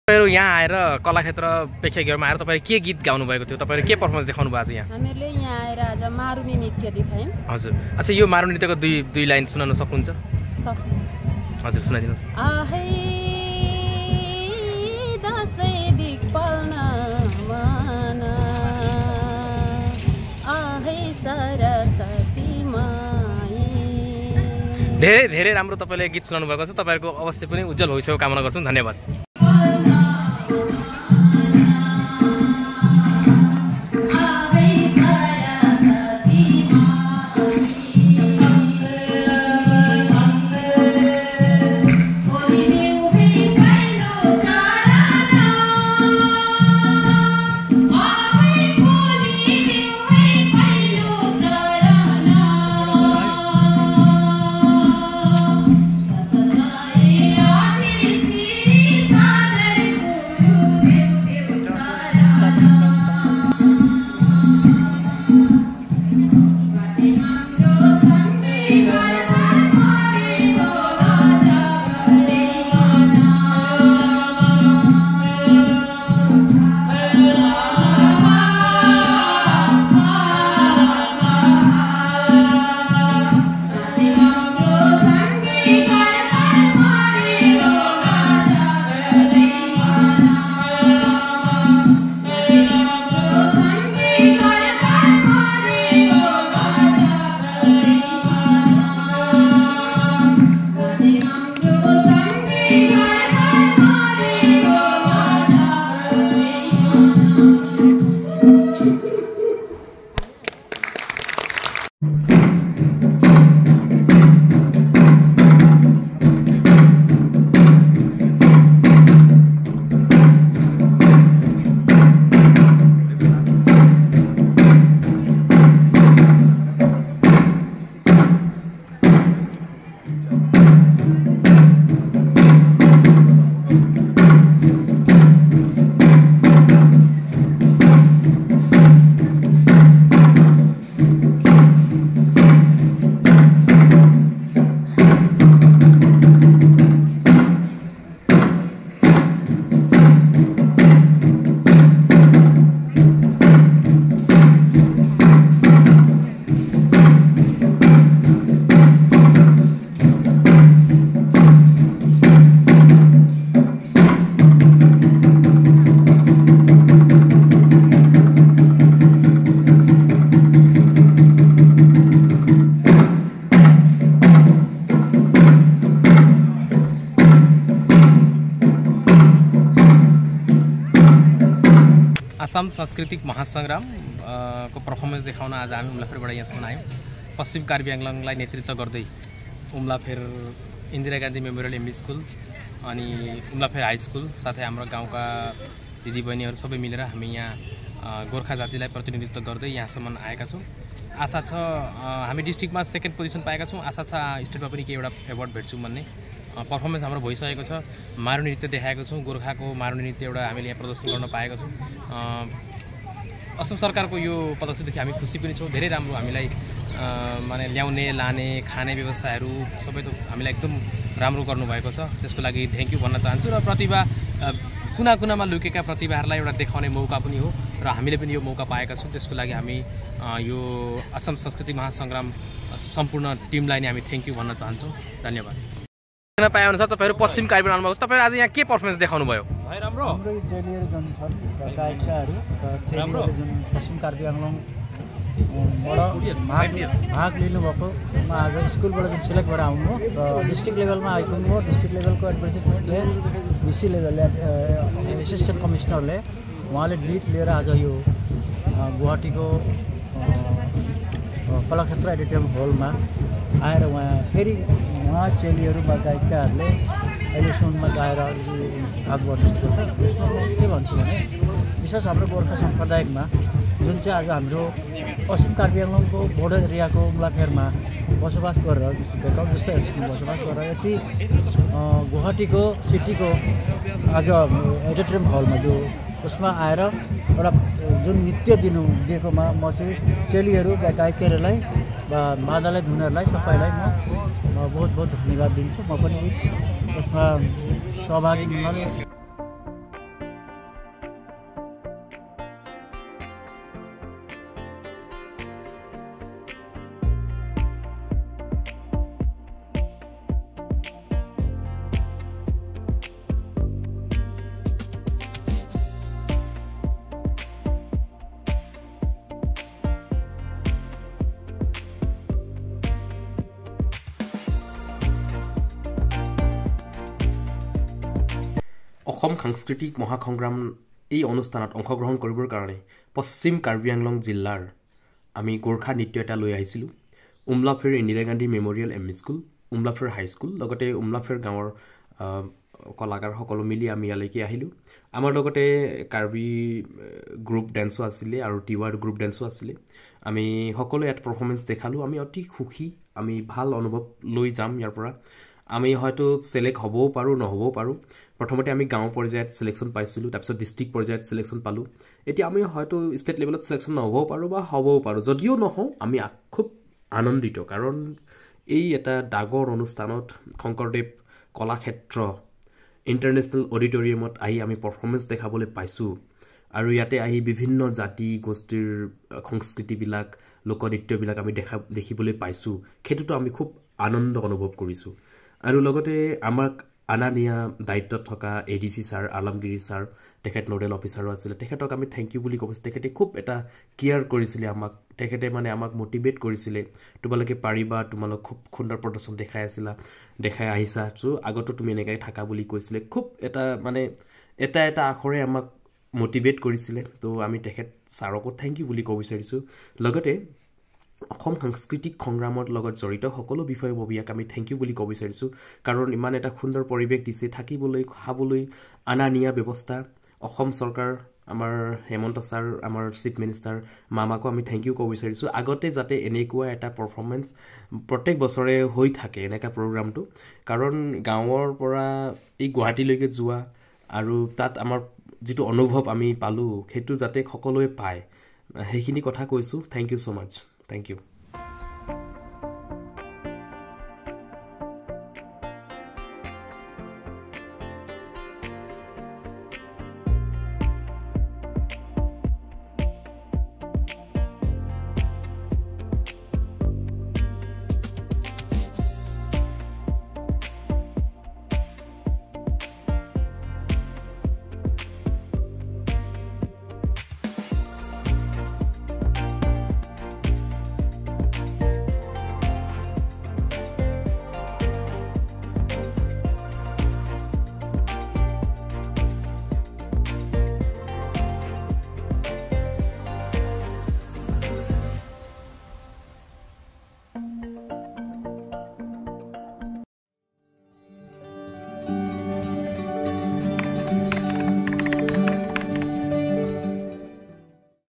तपाईहरु यहाँ आएर कलाक्षेत्र प्रेक्षागृहमा आएर तपाईहरु के गीत गाउनु भएको थियो तपाईहरु के परफर्मेन्स देखाउनु भएको छ यहाँ हामीले यहाँ आएर आज मारुनी नृत्य देखायौं हजुर अच्छा यो मारुनी नृत्यको दुई लाइन सुनाउन सक्नुहुन्छ सक्छु हजुर सुनाइदिनुस् आहै दसै दिक पल्न मन आहै सरस्वती माई धेरै धेरै राम्रो तपाईले गीत सुनाउनु भएको छ तपाईहरुको अवश्य पनि उज्जवल भविष्यको कामना गर्छौं धन्यवाद असम सांस्कृतिक महासंग्राम को पर्फर्मेन्स देखाउन आज हामी उम्लाफेरबाट यहाँसम्म आयौं पश्चिम कार्बी आंगलङलाई नेतृत्व गर्दै Umlapher Indira Gandhi memorial MB school अनि उम्लाफेर हाई स्कुल साथै हाम्रो गाउँका दिदीबहिनीहरू सबै मिलेर हामी यहाँ गोर्खा जातिलाई प्रतिनिधित्व गर्दै यहाँसम्म आएका छौं आशा छ हामी डिस्ट्रिक्टमा सेकेन्ड पोजिसन पाएका छौं आशा छ स्टेटमा पनि केही एउटा अवार्ड भेट्छौं भन्ने पर्फर्मेन्स हाम्रो भइसकेको छ मारुनी नृत्य देखाएको छौं गोर्खाको मारुनी नृत्य एउटा हामीले यहाँ प्रदर्शन गर्न पाएका छौं असम सरकारको यो पदक्षेपदेखि हामी खुसी पनि छौं धेरै राम्रो हामीलाई माने ल्याउने लाने खाने व्यवस्थाहरू सबै त हामीलाई एकदम राम्रो गर्नुभएको छ त्यसको लागि थ्यांक यू भन्न चाहन्छु र प्रतिभा कुना कुनामा लुकेका प्रतिभाहरूलाई एउटा देखाउने मौका पनि हो र हामीले पनि यो मौका पाएका छौं त्यसको लागि हामी यो असम सांस्कृतिक महासंग्राम सम्पूर्ण टिमलाई नै हामी थ्यांक यू भन्न चाहन्छौं धन्यवाद पाए अनुसार तपाईहरु पश्चिम कार्बी आउनुभएको छ तपाईहरु आज यहाँ के पर्फर्मेन्स देखाउनु भयो भाइ राम्रो जेलियर जुन छन् गायकहरू राम्रो जुन पश्चिम कार्बी आंगलङ भाग लिनुभएको आज स्कुलबाट जुन सिलेक्ट भएर आउनु र डिस्ट्रिक्ट लेभलमा आइपुग्नु डिस्ट्रिक्ट लेभलको एडमिनिस्ट्रेसनले बीसी लेभलले एसिस्टेन्ट कमिसनरले उहाँले लिड लिएर आज यो गुवाहाटीको कलाक्षेत्र एडिटोरियम हलमा आएर फेरि चेलीहरू वा गायिकाहरूले अहिलेसम्ममा गाएर भाग गर्नुभएको छ यसमा म के भन्छु भने विशेष हाम्रो गोर्खा सम्प्रदायमा जुन चाहिँ आज हाम्रो पश्चिम कार्बी आंगलङको बोर्डर एरियाको उम्लाफेरमा बसोबास गरेर जस्तै बसोबास गरेर यति गुवाहाटीको सिटीको आज एडिटोरियम हलमा जो उसमा आएर एउटा जुन नृत्य दिएकोमा म चाहिँ चेलीहरू गायकहरूलाई वा मादललाई धुनहरूलाई सबैलाई म बहुत बहुत धन्यवाद दिन्छु म पनि यसमा सहभागी हुन অসম সাংস্কৃতিক মহাসংগ্ৰাম এই অনুষ্ঠানত অংশগ্ৰহণ কৰিবৰ কাৰণে পশ্চিম কাৰ্বি আংলং জিলাৰ আমি গোৰ্খা নৃত্য এটা লৈ আহিছিলোঁ Umlapher Indira Gandhi memorial M E school Umlapher high school লগতে উমলাফেৰ গাঁৱৰ কলাকাৰ সকলো মিলি আমি ইয়ালৈকে আহিলোঁ আমাৰ লগতে কাৰ্বি গ্ৰুপ ডেন্সো আছিলে আৰু টিৱাৰ গ্ৰুপ ডেন্সো আছিলে আমি সকলো ইয়াত পাৰফৰ্মেন্স দেখালোঁ আমি অতি সুখী আমি ভাল অনুভৱ লৈ যাম ইয়াৰ পৰা আমি হয়তো সিলেক্ট হ'বও পাৰো নহ'বও পাৰো প্ৰথমতে আমি গাঁও পৰ্যায়ত সিলেকশন পাইছিলোঁ তাৰপিছত ডিস্ট্ৰিক্ট পৰ্যায়ত সিলেকশন পালোঁ এতিয়া আমি হয়তো ষ্টেট লেভেলত সিলেকশন নহ'বও পাৰো বা হ'বও পাৰো যদিও নহওঁ আমি খুব আনন্দিত কাৰণ এই এটা ডাগৰ অনুষ্ঠানত শংকৰদেৱ কলাক্ষেত্ৰ ইন্টাৰনেশ্যনেল অডিটৰিয়ামত আহি আমি পাৰফৰ্মেন্স দেখাবলৈ পাইছোঁ আৰু ইয়াতে আহি বিভিন্ন জাতি গোষ্ঠীৰ সংস্কৃতিবিলাক লোকনৃত্যবিলাক আমি দেখিবলৈ পাইছোঁ সেইটোতো আমি খুব আনন্দ অনুভৱ কৰিছোঁ আৰু লগতে আমাক আনানিয়া দায়িত্বত থকা এডিসি স্যাৰ আলমগিৰি স্যাৰ তেখেত নোডেল অফিচাৰো আছিল তেখেতক আমি থ্যাংক ইউ বুলি কৈছোঁ তেখেতে খুব এটা কেয়াৰ কৰিছিলে আমাক তেখেতে মানে আমাক মোটিভেট কৰিছিলে তোমালোকে পাৰিবা তোমালোক খুব সুন্দৰ প্ৰদৰ্শন দেখাই আহিছা সো আগতো তুমি এনেকৈ থাকা বুলি কৈছিলে খুব এটা মানে এটা আখৰে আমাক মোটিভেট কৰিছিলে তো আমি তেখেত স্যাৰকো থ্যাংক ইউ বুলি ক'ব বিচাৰিছোঁ লগতে অসম সাংস্কৃতিক সংগ্ৰামৰ লগত জড়িত সকলো বিষয়ববীয়াক আমি থ্যাংক ইউ বুলি ক'ব বিচাৰিছোঁ কাৰণ ইমান এটা সুন্দৰ পৰিৱেশ দিছে থাকিবলৈ খাবলৈ আনানিয়া ব্যৱস্থা অসম চৰকাৰ আমাৰ হেমন্ত স্যাৰ আমাৰ চিফ মিনিষ্টাৰ মামাকো আমি থ্যাংক ইউ ক'ব বিচাৰিছোঁ আগতে যাতে এনেকুৱা এটা পাৰফৰ্মেন্স প্ৰত্যেক বছৰে হৈ থাকে এনেকা প্ৰগ্ৰামটো কাৰণ গাঁৱৰ পৰা এই গুৱাহাটীলৈকে যোৱা আৰু তাত আমাৰ যেটো অনুভৱ আমি পালোঁ সেইটো যাতে সকলোৱে পায় সেইখিনি কথা কৈছোঁ thank you so much Thank you.